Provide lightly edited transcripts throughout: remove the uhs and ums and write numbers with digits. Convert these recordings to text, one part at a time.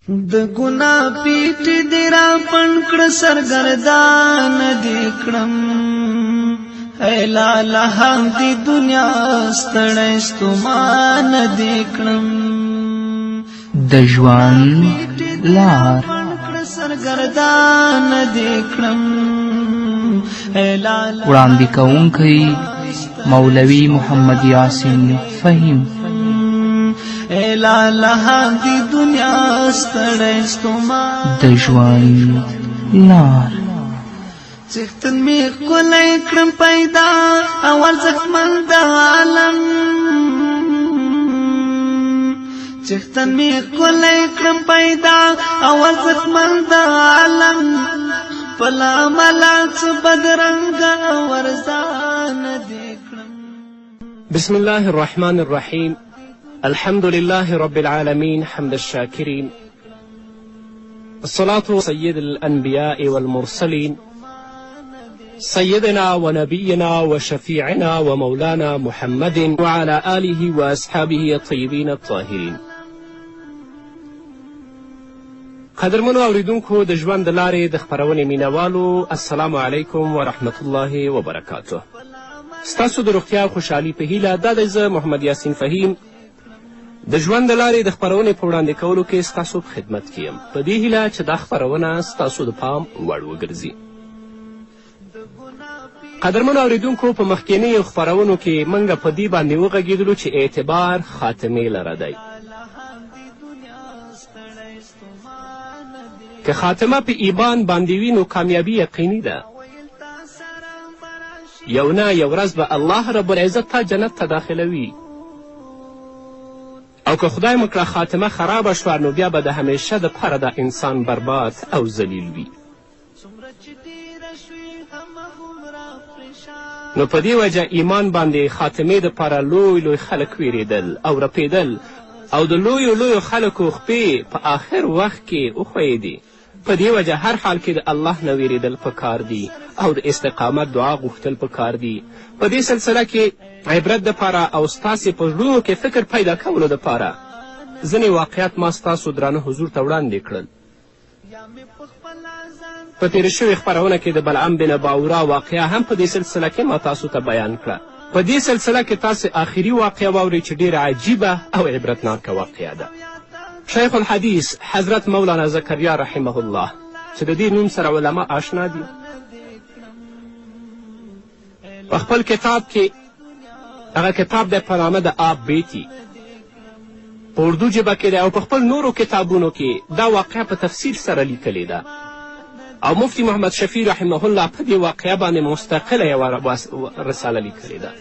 د ګنا پیټ دی را پن کړ، سرګردان دې کړم. اے لاله دی دنیا ستړی ستومان دې کړم. د ژوند لار. سرګردان دې کړم. اے لاله. وړاندې کوونکی مولوي محمد یاسین فهیم. اے لاله دی دنیا ستړی ستومان. د ژوند لار. څښتن می ښکلی کړم پیدا او ارزښتمن د عالم، څښتن می ښکلی کړم پیدا او ارزښتمن د عالم، خپل عمل څه بدرنګ ورزان دې کړم. بسم الله الرحمن الرحيم. الحمد لله رب العالمين، حمد الشاكرين، الصلاة سيد الأنبياء والمرسلين، سيدنا ونبينا وشفيعنا ومولانا محمد وعلى آله وأصحابه الطيبين الطاهرين. قدرمنو اوریدونکو، د ژوند د لارې د خپرونې مینهوالو، السلام علیکم ورحمت الله وبرکاته. ستاسو د روغتیا او خوشحالي په هیله، دا دی زه محمد یاسین فهیم د ژوند د لارې د خپرونې په وړاندې کولو کې ستاسو په خدمت کې یم، په دې هیله چې دا خپرونه ستاسو د پام وړ وګرځي. قدرمنو اوریدونکو، په مخکینیو خپرونو کې موږ په دې باندې وغږېدلو چې اعتبار خاتمې لره دی. که خاتمه په ایمان باندې وي نو کامیابي یقیني ده. یو نه یو ورځ به الله رب العزت تا جنت ته داخلوي، او که خدای مه کړه خاتمه خرابه شوه نو بیا به د همیشه دپاره دا انسان برباد او ذلیل وي. نو په دې وجه ایمان باندې خاتمې دپاره لوی لوی خلک ویرېدل او رپېدل، او د لویو لویو خلکو خپې په آخر وخت کې وښویېدې. په دې وجه هر حال کې د الله نه ویرېدل پکار دي او د استقامت دعا غوښتل پکار دي. په دې سلسله کې عبرت دپاره او ستاسې په زړونو کې فکر پیدا کولو دپاره ځینې واقعات ما ستاسو درانه حضور ته وړاندې کړل. په تېرې شوې خپرونه کې د بلعم بن باورا واقعه هم په دې سلسله کې ما تاسو ته بیان کړه. په دې سلسله کې تاسې آخري واقعه واورئ چې ډېره عجیبه او عبرتناکه واقعه ده. شیخ الحدیث حضرت مولانا زکریا رحمه الله، چې د دې نوم سره علما آشنا دي، په خپل کتاب کې، هغه کتاب دی په نامه د آب بیتی، په اردو ژبه کې دی، او په خپل نورو کتابونو کې دا واقعه په تفصیل سره لیکلې ده، او مفتي محمد شفیع رحمه الله په دې واقعه باندې مستقله یوه رساله لیکلې ده.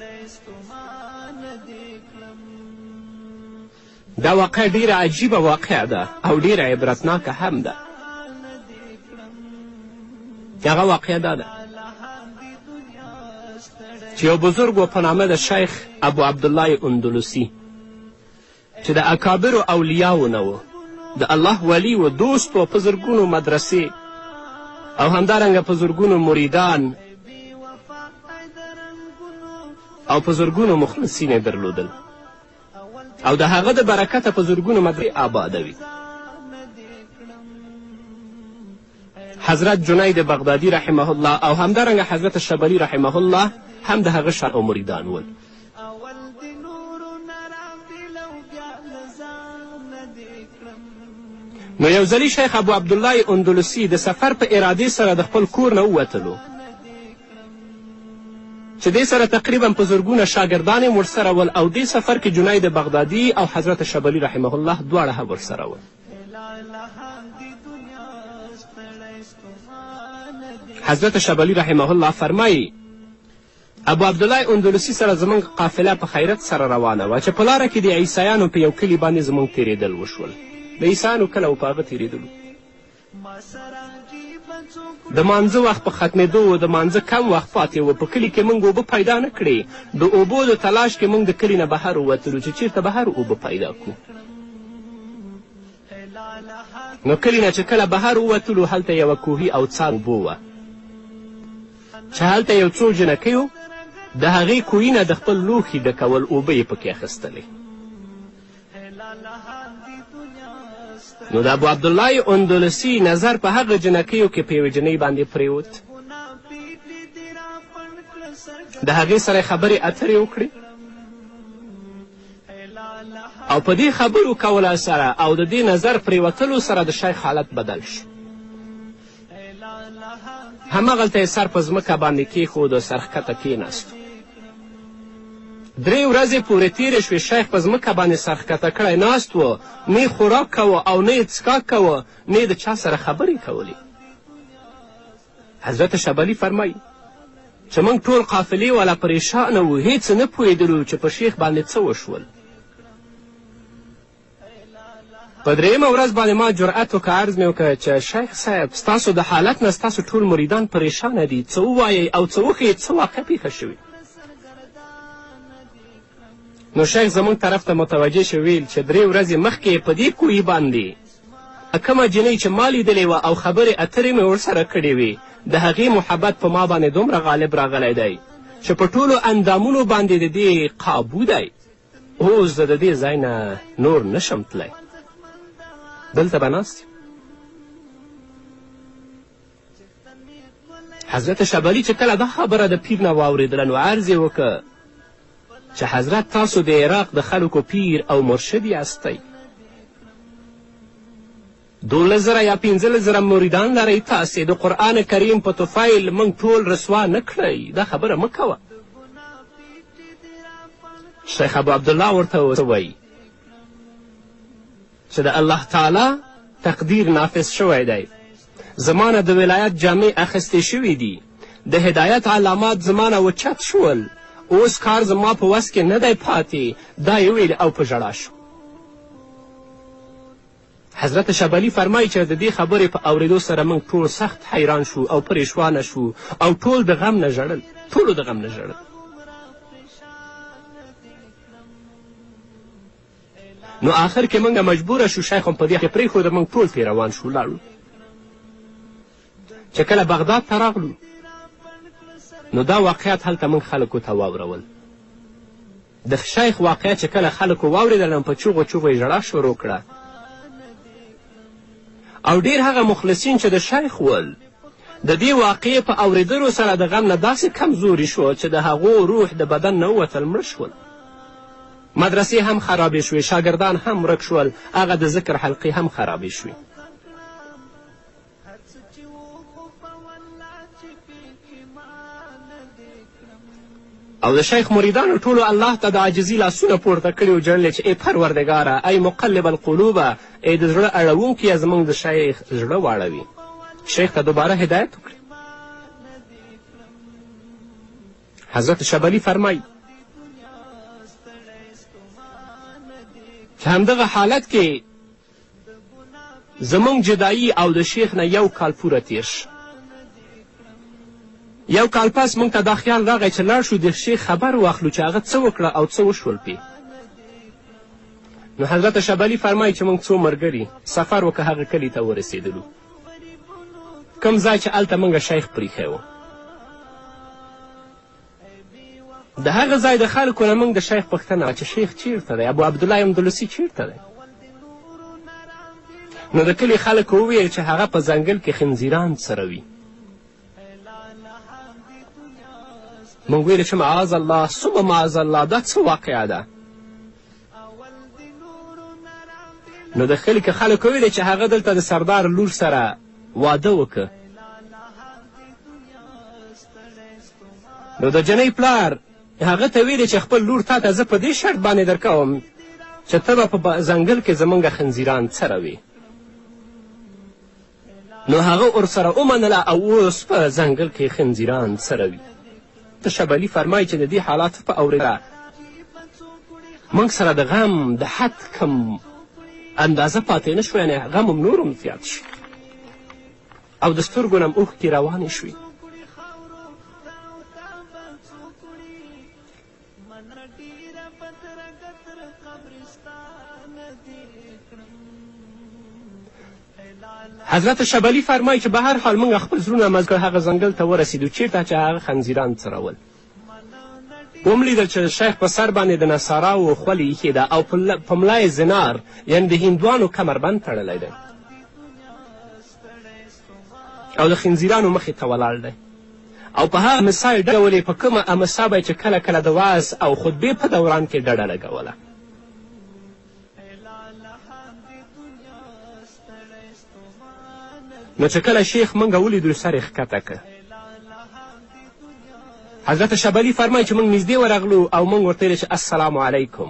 دا واقعه ډېره عجیبه واقعه ده او ډېره عبرتناکه هم ده. هغه واقعه دا ده چې یو بزرګ و په نامه د شیخ ابو عبدالله اندلسي، چې د اکابرو اولیاو نه و، د الله ولی و، دوست و، په زرګونو مدرسې او همدارنګه په زرګونو مریدان او په زرګونو مخلصین یې درلودل، او د هغه د برکته په زرګونو مدرسې آباده وي. حضرت جنید بغدادي رحمه الله او همدارنګه حضرت شبلي رحمه الله هم د هغه شان او مریدان ول. نو یو ځلي شیخ ابو عبدالله اندلسي د سفر په ارادې سره د خپل کور نه ووتلو، چې دې سره تقریبا په زرګونه شاګردان یې ورسره ول، او دې سفر کې جنید بغدادي او حضرت شبلي رحمه الله دواړه هم ورسره ول. حضرت شبلي رحمه الله فرمایي: ابو عبدالله اندلسي سره زموږ قافله په خیرت سره روانه وه چې په لاره کې د عیسایانو په یو کلي باندې زموږ تېرېدل وشول. د عیسایانو کله و، په هغه تېرېدلو. د مانځه وخت په ختمېدو و، د مانځه کم وخت پاتې و. په کلي کې موږ اوبه پیدا نه کړې. د اوبو د تلاش کې موږ د کلي نه بهر ووتلو چې چیرته بهر اوبه پیدا کړو. نو کلي نه چې کله بهر ووتلو، هلته یوه کوهي او څاه اوبو وه، چې هلته یو څو جنکیو د هغې کوهي نه د خپل لوښي ډکول، اوبه یې پکې اخیستلې. نو د ابو عبدالله اندلسي نظر په هغه جنکیو کې په یوې جنۍ باندې پرېوت. د هغې سره خبرې اترې وکړې او په دې خبرو کولو سره او د دې نظر پرېوتلو سره د شیخ حالت بدل شو. همغلته یې سر په ځمکه باندې کیښود او سر ښکته کیناست. درې ورځې پورې تېرې شوې، شیخ په ځمکه باندې سر ښکته کړی ناست و، نه یې خوراک کوه او نه یې څښاک کوه، نه یې د چا سره خبرې کولې. حضرت شبلي فرمایي چې موږ ټول قافلې والا پریشانه وو، هیڅ نه پوهېدلو چې په شیخ باندې څه وشول. په درېیمه ورځ باندې ما جرأت وکړ، عرض مې وکړ چې شیخ صاحب ستاسو د حالت نه ستاسو ټول مریدان پریشانه دي، څه ووایئ او څه وښیئ څه واقع پیښه شوې. نو شیخ زموږ طرف ته متوجه شو، ویل چې درې ورځې مخکې په دې کوهي باندې کومه جینۍ چې ما لیدلې وه او خبرې اترې مې ورسره کړې وې، د هغې محبت په ما باندې دومره غالب راغلی دی چې په ټولو اندامونو باندې د دې قابو دی. اوس زه د دې ځای نه نور نشم تللی، دلته به ناست یم. حضرت شبلي چې کله دا خبره د پیر نه واورېدله نو عرض یې وکړ چې حضرت تاسو د عراق د خلکو پیر او مرشد یاستئ، 12,000 یا 15,000 مریدان لرئ، تاسې د قرآن کریم په طفیل موږ ټول رسوا نه کړئ، دا خبره مه کوه. شیخ ابو عبدالله ورته وایي چې د الله تعالی تقدیر نافذ شوی دی، زما نه د ولایت جامې اخیستې شوې دي، د هدایت علامات زما نه وچت شول، اوس کار زما په وس کې نه دی پاتې. دا یې وویل او په ژړا شو. حضرت شبلي فرمایي چې د دې خبرې په اورېدو سره موږ ټول سخت حیران شو او پریشوانه شو او ټول د غم نه ژړل، ټولو د غم نه ژړل. نو آخر کې موږ مجبوره شو، شیخ هم په دې کې پرېښوده، موږ ټول ترې روان شو لاړو. چې کله بغداد ته راغلو نو دا واقعیت هلته موږ خلکو ته واورول. د شیخ واقعه چې کله خلکو واورېدله نو په چغو چغو یې ژړا شروع کړه او ډېر هغه مخلصین چې د شیخ ول د دې واقعې په اورېدلو سره د غم نه داسې کمزوري شو چې د هغو روح د بدن نه ووتل، مړه شول. مدرسې هم خرابې شوې، شاګردان هم ورک شول، هغه د ذکر حلقې هم خرابې شوې. او د شیخ مریدانو ټولو الله ته د عاجزي لاسونه پورته کړي او ژړل چې ای پروردګاره، ای مقلب القلوبه، ای د زړه اړوونکیه، زموږ د شیخ زړه واړوي، شیخ ته دوباره هدایت وکړي. حضرت شبلي فرمایي چې همدغه حالت کې زموږ جدایي او د شیخ نه یو کال پوره تیر شو. یو کال پس موږ ته دا خیال راغی چې لاړ شو د شیخ خبر واخلو چې هغه څه وکړه او څه وشول پې. نو حضرت شبلي فرمایي چې موږ څو ملګري سفر وکړه هغه کلي ته ورسېدلو، کوم ځای چې هلته موږ شیخ پریښی و. د هغه ځای د خلکو نه موږ د شیخ پوښتنه چې شیخ چیرته دی، ابو عبدالله اندلسي چیرته دی؟ نو د کلي خلکو وویل چې هغه په ځنګل کې خنزیران څروي. موږ ویل چې معاذ الله ثم معاذ الله، دا څه واقعه ده؟ نو د کلي خلکو وویل چې هغه دلته د سردار لور سره واده وکړه. نو د جنۍ پلار هغه ته ویلې چې خپل لور تا ته زه په دې شرط باندې درکوم چې ته به په ځنګل کې زموږ خنزیران څروې. نو هغه ورسره ومنله او اوس په ځنګل کې خنزیران څروي. شبلي فرمایي چې د دې حالاتو په اورېدا موږ سره د غم د حد کم اندازه پاتې نه شوه، یعنې غم هم نور هم زیات شو او د سترګو نه هم اوښکې روانې شوې. حضرت شبلي فرمایي چې به هر حال موږ خپل زړونه مزګر هغه ځنګل ته ورسېدو چیرته چې هغه خنزیران څرول. وم لیدل چې د شیخ په سر باندې د نصاراو خولې ایښې ده او په ملا یې زنار یعنې د هندوانو کمربند تړلی دی او د خنزیرانو مخې ته ولاړ دی او په هغه امسا یې ډډه په کومه امسا به یې چې کله کله د وعظ او خطبې په دوران کې ډډه لګوله. نو چې کله شیخ موږ ولیدو سر یې ښکته کړ. حضرت شبلی فرمایي چې موږ نږدې ورغلو او موږ ورته ویل چې السلام علیکم.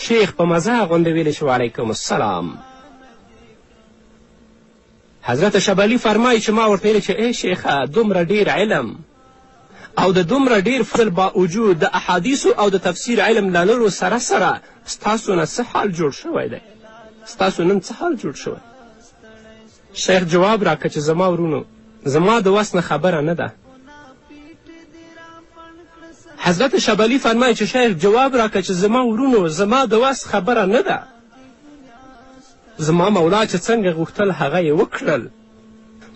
شیخ په مزه غوندې ویلې چې وعلیکم السلام. حضرت شبلی فرمایي چې ما ورته ویل چې ای شیخه، دومره ډیر علم او د دومره ډیر فضل باوجود د احادیثو او د تفسیر علم لرلو سره سره ستاسو نه څه حال جوړ شوی دی؟ ستاسو نن څه حال جوړ شوی؟ شیخ جواب راکړه چې زما ورونو، زما د وس نه خبره نه ده. حضرت شبلی فرمایي چې شیخ جواب راکړه چې زما ورونو، زما د وس خبره نه ده. زما مولا چې څنګه غوښتل هغه یې وکړل.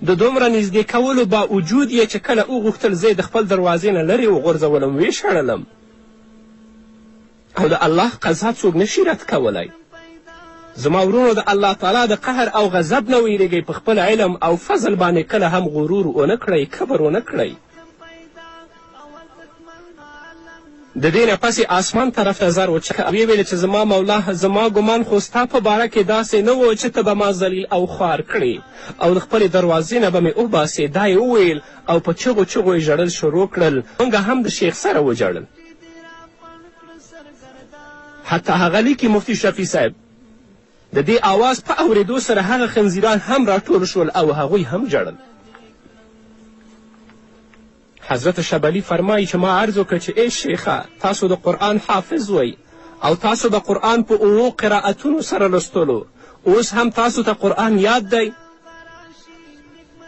د دومره نږدې کولو باوجود یې چې کله وغوښتل زه یې د خپل دروازې نه لرې وغورځولم، ویې شړلم. او د الله قضا څوک نشي رد کولی. زما ورونو، د الله تعالی د قهر او غضب نه ویرېږئ، په خپل علم او فضل باندې کله هم غرور ونه کړئ، کبر ونه کړئ. د دې نه پس یې آسمان طرف ته زر وچکه او ویې ویل چې زما مولا، زما ګمان خو ستا په باره کې داسې نه و چې ته به ما ذلیل او خوار کړې او د خپلې دروازې نه به مې وباسې. دا یې وویل او په چغو چغو یې ژړل شروع کړل. موږ هم د شیخ سره وژړل. حتی هغه لیکي مفتي شفیع صاحب د دې آواز په اورېدو سره هغه خنزیران هم راټول شول او هغوی هم ژړل. حضرت شبلی فرمایي چې ما عرض وکړ چې ای شیخه، تاسو د قرآن حافظ وئ او تاسو به قرآن په اوو قرائتونو سره لوستلو، اوس هم تاسو ته قرآن یاد دی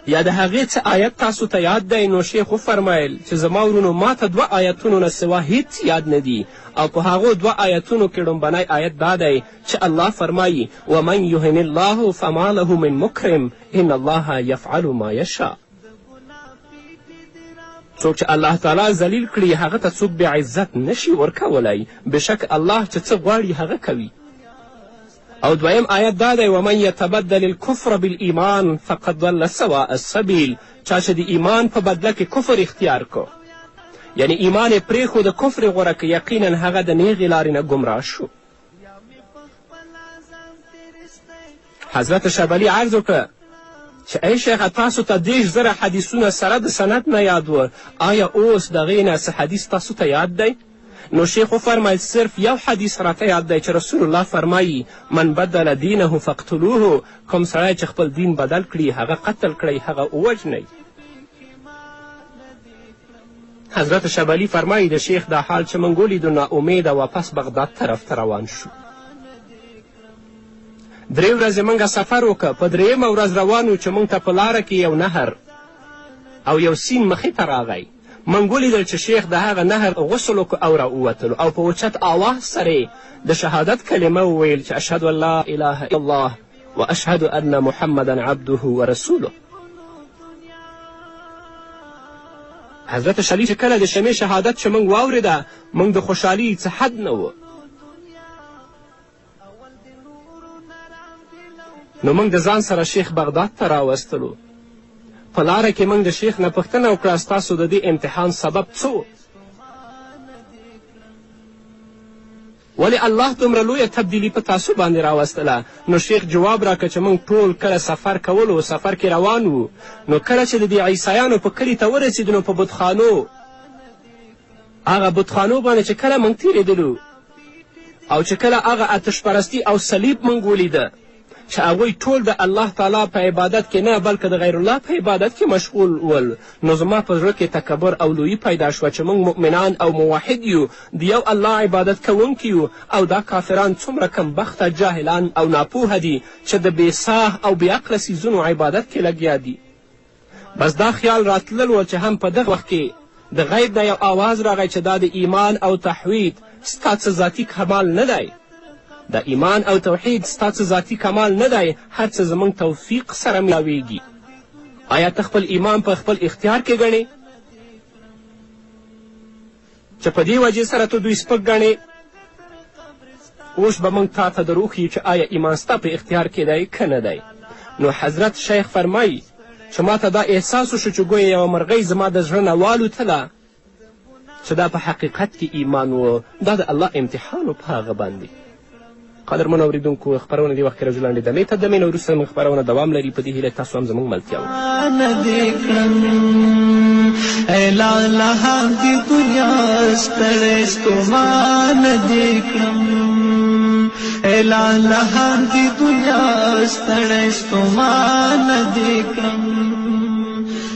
یا د هغې څه آیت تاسو ته یاد دی؟ نو شیخ وفرمایل چې زما ورونو، ما ته دوه آیتونو نه سوا هیڅ یاد نه دي او په هغو دوه آیتونو کې ړومبنی آیت دا دی چې الله فرمایي ومن یهن الله فما له من مکرم ان الله یفعل ما یشاء. څوک چې الله تعالی ذلیل کړي هغه ته څوک بې عزت نشي ورکولی، بېشک الله چې څه غواړي هغه کوي. او دویم آیت دا دی ومن یتبدل الکفر بالایمان فقد ضل سواء السبیل. چا چې د ایمان په بدله کې کفر اختیار کو، یعنی ایمان یې پرېښود کفر یې غوره کړ، یقینا هغه د نیغې لارې نه ګمراه شو. حضرت شبلی عرض وکړه چې ای شیخه، تاسو ته 30,000 حدیثونه سره د سند نه یاد و، آیا اوس د هغې نه څه حدیث تاسو ته یاد دی؟ نو شیخ وفرمایل صرف یو حدیث راته یاد دی چې رسول الله فرمایي من بدل دینه فاقتلوه، کوم سړی چې خپل دین بدل کړي هغه قتل کړئ، هغه ووژنئ. حضرت شبلی فرمایي د شیخ دا حال چې موږ ولیدو ناامیده واپس بغداد طرف ته روان شو. درې ورځې موږ سفر وکړ. په درېیمه ورځ روان یو چې موږ ته په لاره کې یو نهر او یو سین مخې ته راغی. موږ ولیدل چې شیخ د هغه نهر غسل وکړ او راووتلو او په اوچت آواز سره یې د شهادت کلمه وویل چې اشهد ان لا اله الا الله و اشهد ان محمدا عبده ورسوله. حضرت شلی چې کله د شمې شهادت چې موږ واورېده موږ د خوشحالي څه حد نه و. نو موږ د ځان سره شیخ بغداد ته راوستلو. په لاره کې موږ د شیخ نه پوښتنه وکړه ستاسو د دې امتحان سبب څه و؟ ولې الله دومره لویه تبدیلي په تاسو باندې راوستله؟ نو شیخ جواب راکړه چې موږ ټول کله سفر کولو، سفر کې روان وو، نو کله چې د دې عیسایانو په کلي ته ورسېدو نو په بتخانو، هغه بتخانو باندې چې کله موږ تېرېدلو او چې کله هغه آتشپرستي او صلیب موږ ولیده چې هغوی ټول د الله تعالی په عبادت کې نه بلکې د غیر الله په عبادت کې مشغول ول، نو زما په زړه کې تکبر او لویي پیدا شوه چې موږ مؤمنان او موحد یو، د یو الله عبادت کوونکي یو، او دا کافران څومره کمبخته جاهلان او ناپوهه دي چې د بې ساه او بې عقله څیزونو عبادت کې لګیا دي. بس دا خیال راتلل ول چې هم په دغه وخت کې د غیب نه یو آواز راغی چې دا د ایمان او تحوید ستا څه ذاتي کمال نه دی، د ایمان او توحید ستا څه ذاتي کمال نه دی، هر څه زموږ توفیق سره ملاویږي. آیا ته خپل ایمان په خپل اختیار کې ګڼې؟ چې په دې وجې سره ته دوی سپک ګڼې؟ اوس به موږ تا ته در وښیو چې آیا ایمان ستا په اختیار کې دی که نه دی. نو حضرت شیخ فرمایي چې ما ته دا احساس وشو چې ګویا یوه مرغۍ زما د زړه نه والوتله، چې دا په حقیقت کې ایمان و، دا د الله امتحان و په هغه باندې. قدرمنو اورېدونکو، خپرونه دې وخت کې راځو لنډې دمې ته، دمې نه وروسته زموږ خپرونه دوام لري. په دې هیله تاسو هم زموږ ملتیا وکړئ. ای لاله دې دنیا ستړی ستومانه دې کړم، ای لاله دې دنیا ستړی ستومانه دې کړم،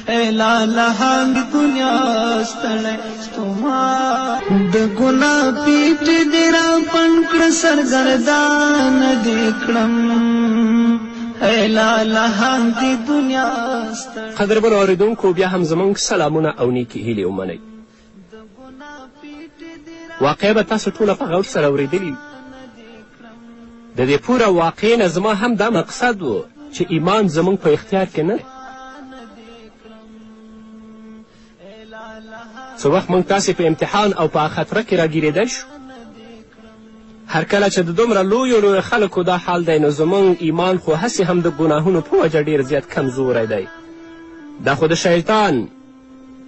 ای لاله دې دنیا ستړی ستومانه. د ګناه پیټ دې را پن کړ، سرګردان دې کړم، ای لاله دې دنیا. قدرمنو اورېدونکو، بیا هم زموږ سلامونه او نیکې هیلې ومنئ. واقعه به تاسو ټوله په غور سره اورېدلي. د دې پوره واقعې نه زما هم دا مقصد و چې ایمان زموږ په اختیار کې نه. څه وخت موږ تاسې په امتحان او په خطره کې راګیرېدی شو. هر کله چې د دومره لویو لویو خلکو دا حال دی، نو زموږ ایمان خو هسې هم د ګناهونو په وجه ډېر زیات کمزوری دی. دا خو د شیطان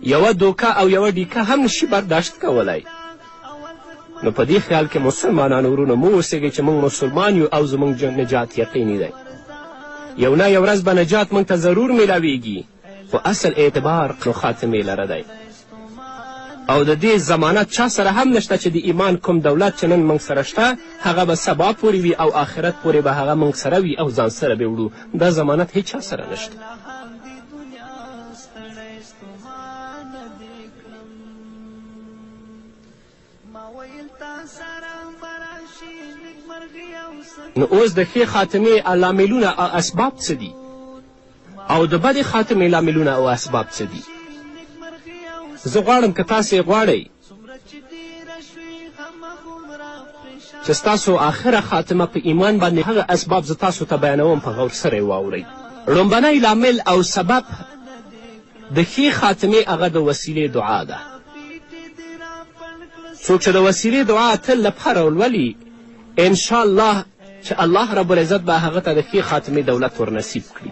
یوه دوکه او یوه ډیکه هم نشي برداشت کولی. نو په دې خیال کې مسلمانانو ورونو مه اوسېږئ چې موږ مسلمان یو او زموږ نجات یقیني دی. یو نه یو ورځ به نجات موږ ته ضرور میلاویږي، خو اصل اعتبار نو خاتمې لره دی. او د دې ضمانت چا سره هم نشته چې د ایمان کوم دولت چې نن موږ سره شته هغه به سبا پورې وي او آخرت پورې به هغه موږ سره وي او ځان سره به وړو. دا ضمانت هیچا سره نشته. نو اوس د ښې خاتمې لاملونه او اسباب څه دي او د بدې خاتمې لاملونه او اسباب څه دي؟ زه غواړم که تاسې غواړئ چې ستاسو آخره خاتمه په ایمان باندې، هغه اسباب زه تاسو ته بیانوم، په غور سره یې واورئ. ړومبنی لامل او سبب د ښې خاتمې هغه د وسیلې دعا ده. څوک چې د وسیلې دعا تل لپاره ولولي، انشاءالله چې الله رب العزت به هغه ته د ښې خاتمې دولت ورنصیب کړي.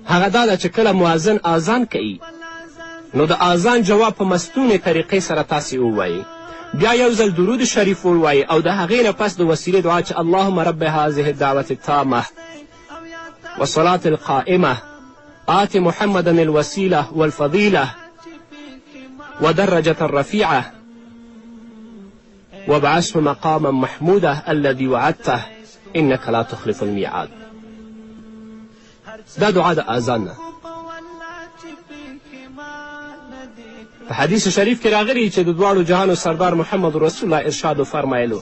هغه دا ده چې کله مؤذن آذان کوي، نو د آذان جواب په مستونې طریقې سره تاسې ووایئ، بیا یو ځل درود شریف ووایئ او د هغې نه پس د وسیلې دعا چې اللهم رب هذه الدعوة التامة والصلاة القائمة آت محمدا الوسيلة والفضيلة ودرجة الرفيعة وابعثه مقاما محمودا الذي وعدته إنك لا تخلف الميعاد. دا دعا د اذان نه. په حدیث شریف کې راغلي چې د دواړو جهانو سردار محمد رسول الله ارشاد وفرمایلو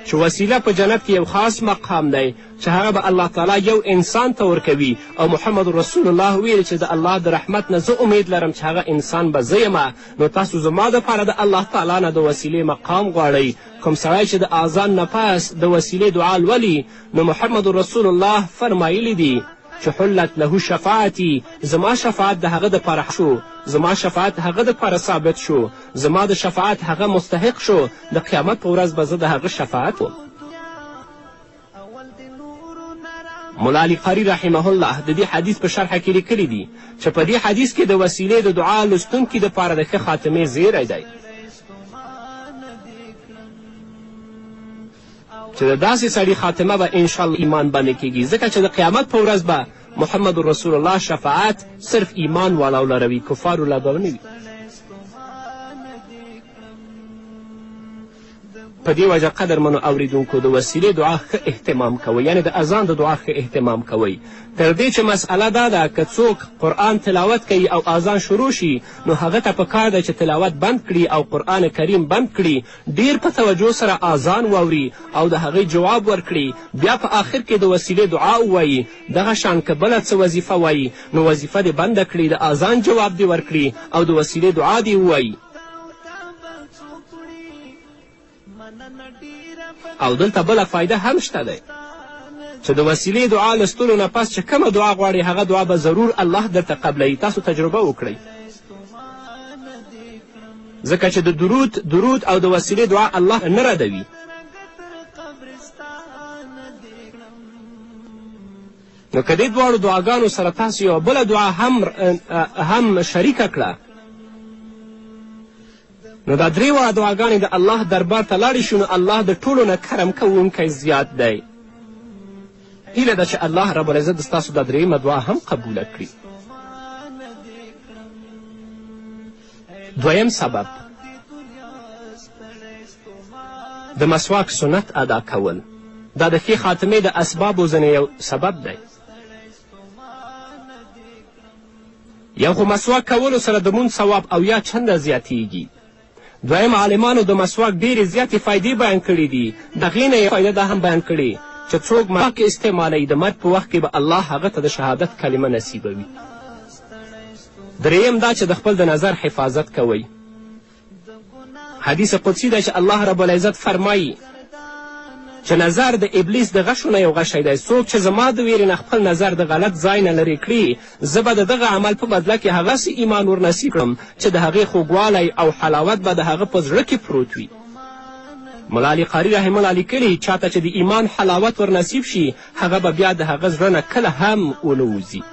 چې وسیله په جنت کې یو خاص مقام دی چې هغه به الله تعالی یو انسان ته ورکوي، او محمد رسول الله ویل چې د الله د رحمت نه زه امید لرم چې هغه انسان به زه یم، نو تاسو زما دپاره د الله تعالی نه د وسیلې مقام غواړئ. کوم سړی چې د اذان نه پس د وسیلې دعا لولي، نو محمد رسول الله فرمایلی دي چې حلت له شفاعتي، زما شفاعت د هغه دپاره شو، زما شفاعت هغه دپاره ثابت شو، زما د شفاعت هغه مستحق شو، د قیامت په ورځ به زه د هغه شفاعت وم. مولا علی قاري رحمه الله د دې حدیث په شرحه کې لیکلي دي چې په دې حدیث کې د وسیلې د دعا لوستونکي دپاره د ښه خاتمې زیری دی چې د داسې سړي خاتمه به انشاءالله ایمان باندې کیږي، ځکه چې د قیامت په ورځ به محمد رسول الله شفاعت صرف ایمان والاو لره وي، کفارو له به نه وي. په دې وجه قدرمنو اوریدونکو د وسیلې دعا ښه اهتمام کوئ، یعنې د اذان د دعا ښه اهتمام کوئ، تر دې چې مسئله دا ده که څوک قرآن تلاوت کوي او اذان شروع شي، نو هغه ته پکار دی چې تلاوت بند کړي او قرآن کریم بند کړي، ډیر په توجه سره اذان واوري او د هغې جواب ورکړي، بیا په آخر کې د وسیلې دعا ووایي. دغه شان که بله څه وظیفه وایي، نو وظیفه دې بنده کړي، د اذان جواب دې ورکړي او د وسیلې دعا دې ووایي. او دلته بله فایده هم شته دی چې د وسیلې دعا لوستلو نه پس چې کومه دعا غواړئ هغه دعا به ضرور الله درته قبلوي. تاسو تجربه وکړئ. ځکه چې د درود او د وسیلې دعا الله نه ردوي. نو که دې دواړو دعاګانو سره تاسو یوه بله دعا هم شریکه کړه، نو دا درې واړه دعاګانې د الله دربار ته لاړې شي، نو الله د ټولو نه کرم کوونکی زیات دی. هیله ده چې الله رب العزت ستاسو دا درېیمه دعا هم قبوله کړي. دویم سبب د مسواک سنت ادا کول، دا د ښې خاتمې د اسبابو ځینې یو سبب دی. یو خو مسواک کولو سره د مونځ ثواب او یا چنده زیاتیږي. دویم، عالمانو د مسواک ډېرې زیاتې فایدې بیان کړي دي. د هغې نه یوه فایده دا هم بیان کړې چې څوک مسواک استعمالوي د مرګ په وخت کې به الله هغه ته د شهادت کلمه نصیبوي. درېیم دا چې د خپل د نظر حفاظت کوئ. حدیث قدسي دی چې الله رب العزت فرمایي چې نظر د ابلیس د غشو نه یو غشی دی. څوک چې زما د ویرې نه خپل نظر د غلط ځای نه لرې کړي، زه به د دغه عمل په بدله کې هغسې ایمان ورنصیب کړم چې د هغې خوږوالی او حلاوت به د هغه په زړه کې پروت وي. ملا علي قاري رحمه الله لیکلي، چاته چې د ایمان حلاوت ورنصیب شي، هغه به بیا د هغه زړه نه کله هم ونه وځي.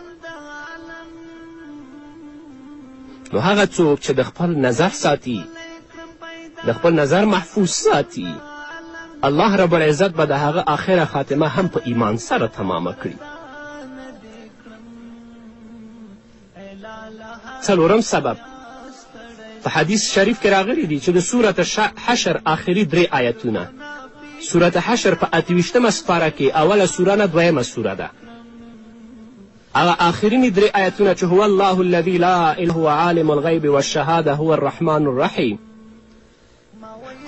نو هغه څوک چې د خپل نظر ساتي، د خپل نظر محفوظ ساتي، الله رب العزت به د هغه آخره خاتمه هم په ایمان سره تمامه کړي. څلورم سبب په حدیث شریف کې راغلي دي چې د سورت حشر آخري درې آیتونه، سورت حشر په 28مه سپاره کې اوله سوره نه دویمه سوره ده، هغه آخرینې درې آیتونه چې هو الله الذي لا اله هو عالم الغیب والشهاده هو الرحمن الرحیم،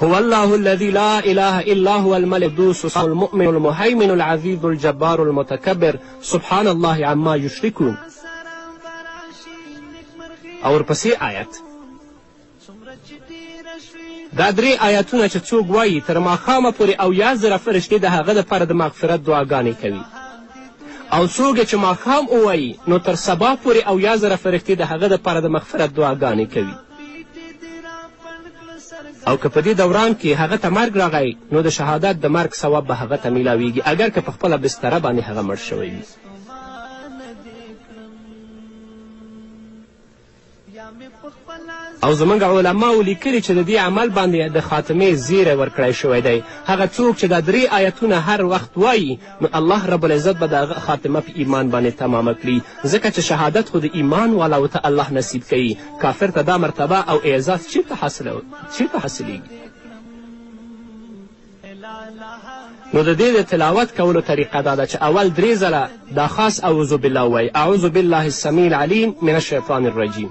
هو الله الذي لا إله إلا هو الملك القدوس المؤمن المهيمن العزيز الجبار المتكبر سبحان الله عما يشركون. او ورپسې آیت، دا درې آیتونه چې څوک وایي تر ماښامه پورې 70,000 فرشتې د هغه دپاره د مغفرت دعاګانې کوي، او څوک یې چې ماښام ووایي نو تر سبا پورې 70,000 فرښتې د هغه دپاره د مغفرت دعاګانې کوي. او که په دې دوران کې هغه ته مرګ راغی، نو د شهادت د مرګ ثواب به هغه ته میلاویږي، اګر که په خپله بستره باندې هغه مړ شوی وي. او زموږ علماو لیکلي چې د دې عمل باندې د خاتمې زیری ورکړی شوی دی. هغه څوک چې دا درې آیتونه هر وخت وایي، نو الله رب العزت به د هغه خاتمه په ایمان باندې تمامه کړي، ځکه چې شهادت خو د ایمان والاو ته الله نصیب کوي. کافر ته دا مرتبه او اعزاز چیرته حاصلیږي؟ نو د دې د تلاوت کولو طریقه دا ده چې اول درې ځله دا خاص اعوذ بالله ووایي، اعوذ بالله السمیع العلیم من الشیطان الرجیم.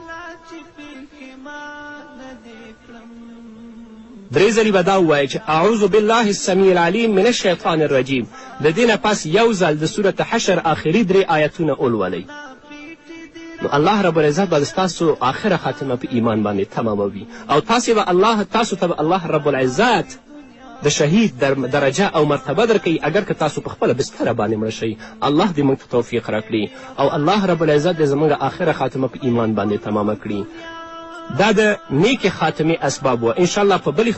درې ځلې به دا ووایي چې اعوذ بالله السمیع العلیم من الشیطان الرجیم. د دې نه پس یو ځل د سورت حشر آخري درې آیتونه ولولئ، نو الله رب العزت به ستاسو آخره خاتمه په ایمان باندې تماموي، او تاسو ته به الله رب العزت د شهید درجه او مرتبه درکوي، اګر که تاسو په خپله بستره باندې مړه شئ. الله دې موږ ته توفیق راکړي، او الله رب العزت دې زموږ آخره خاتمه په ایمان باندې تمامه کړي. دا د نیکې خاتمې اسباب وه. انشاءالله په بلې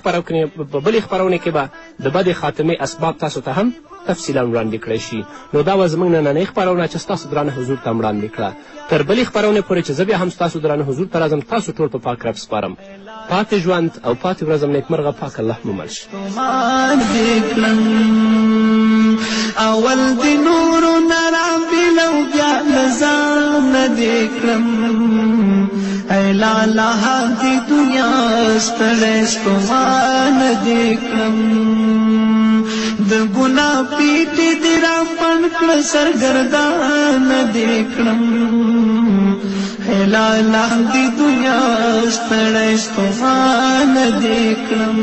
خپرونې کې به د بدې خاتمې اسباب تاسو ته هم تفصیلا وړاندې کړی شي. نو دا وه زموږ نننۍ خپرونه چې ستاسو درانه حضور ته وړاندې کړه. تر بلې خپرونې پورې چې زه بیا هم ستاسو درانه حضور ته راځم، تاسو ټول په پاک رب سپارم. پاتې ژوند او پاتې ورځم نیکمرغه پاک الله مو مل شي. اول د نورو نه رابېل او بیا له ځانه دې کړم، ای لالا د دنیا ستړی ستومانه دې کړم، د ګناه پیټې دې راپڼ کړه سرګردانه دې کړم، ای لالا د دنیا ستړی ستومانه دې کړم.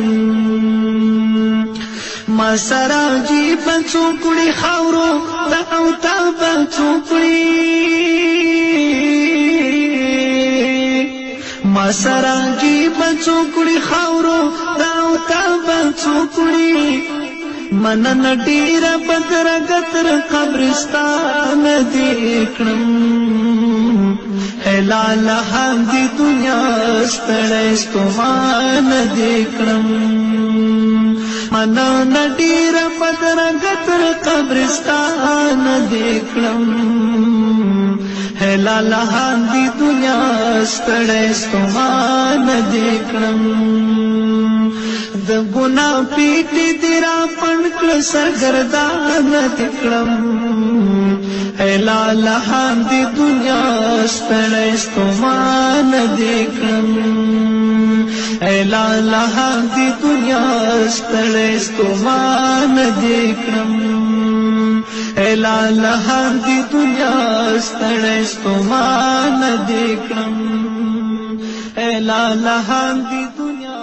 ما سره عجیب څوک وړي خاورو ته او تا به څوک وړي، ما سره عجیب څوک وړي خاورو ته او تا به څوک وړي، مننه ډېره بدرګه تر قبرستانه دې کړم. لاله دې دنیا ستړی ستومان دې کړم. مننه ډېره بدرګه تر قبرستان دې کړم. لاله دې دنیا ستړی ستومان دې کړم. د ګنا پیټې دې را پنډ کړ سرګردان دې کړم. لاله دې دنیا ستړی ستومان دې کړم. لاله دې دنیا ستړی ستومان دې کړم. لاله دې دنیا ستړی ستومان دې کړم. لاله دې دنیا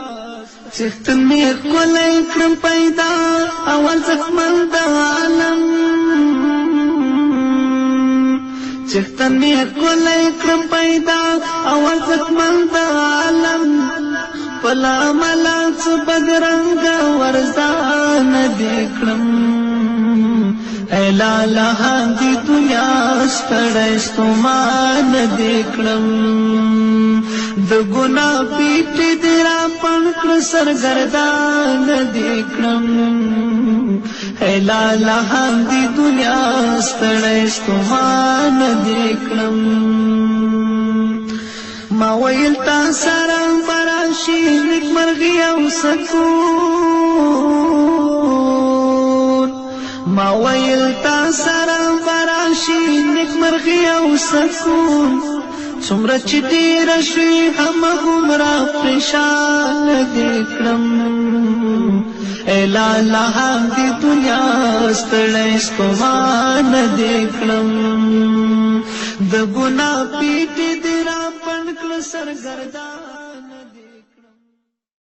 څښتن مې ښکلی کړم پیدا اول زخمن د عالم. څښتن مې ښکلی کړم پیدا اول زخمن د عالم. خپل عمله څه بدرنګه ورځان دې کړم. لاله دې دنیا ستړی ستومان دې کړم. د ګنا پیټې دې را پنډ کړ سرګردان دې کړم. لاله دې دنیا ستړی ستومان دې کړم. ما ویل تا سره به راشي نیکمرغي او سکون. ما ویل تا سره به راشي نیکمرغي او سکون. څومره چې ډېره شوې همغومره پرېشان دې کړم. لاله دې دنیا ستړی ستومان دې کړم. د ګنا پیټې دې را پنډ کړ سرګردان.